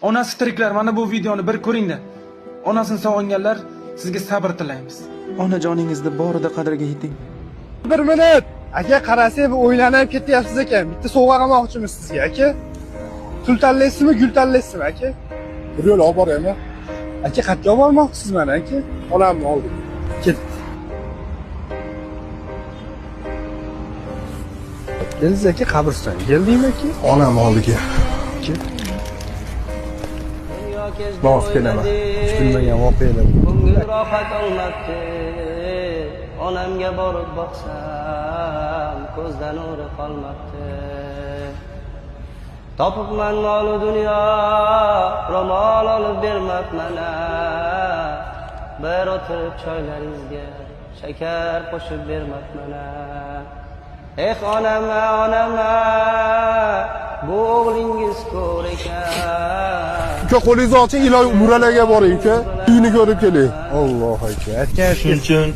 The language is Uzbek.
Onasi tiriklar, mana bu videoni bir ko'ringlar. Onasini sog'inganlar, sizga sabr tilaymiz. Onajoningizni borida qadriga yeting. Bir minut. Aka, qarasak, bu o'ylanib ketyapsiz ekan. Bitta sovg'a qilmoqchimiz sizga, aka. Pul tanlaysizmi, gul tanlaysizmi, aka? Bir yo'l olib boraymi? Aka, qayerga olib bormoqchisiz mani, aka? Onamni oldim. Ketdi. Keldingiz, aka, qabristonga keldingmi, aka? Onam oldiga. Namoz kelaman. Kutilmagan voqealar. Ko'ngil rohat olmabdi. Onamga borib boqsam, ko'zda nuri qolmabdi. Topibman molu dunyo, ro'mol olib bermabman a. Bir o'tirib choylaringizga shakar qo'shib bermabman a. Eh, onam a, onam a, bu o'g'lingiz ko'r ekan. Uka, qo'lingizni oching, iloy umralarga boring, uka. Uyini ko'rib keling. Allohu akbar. Aytgan Shuning uchun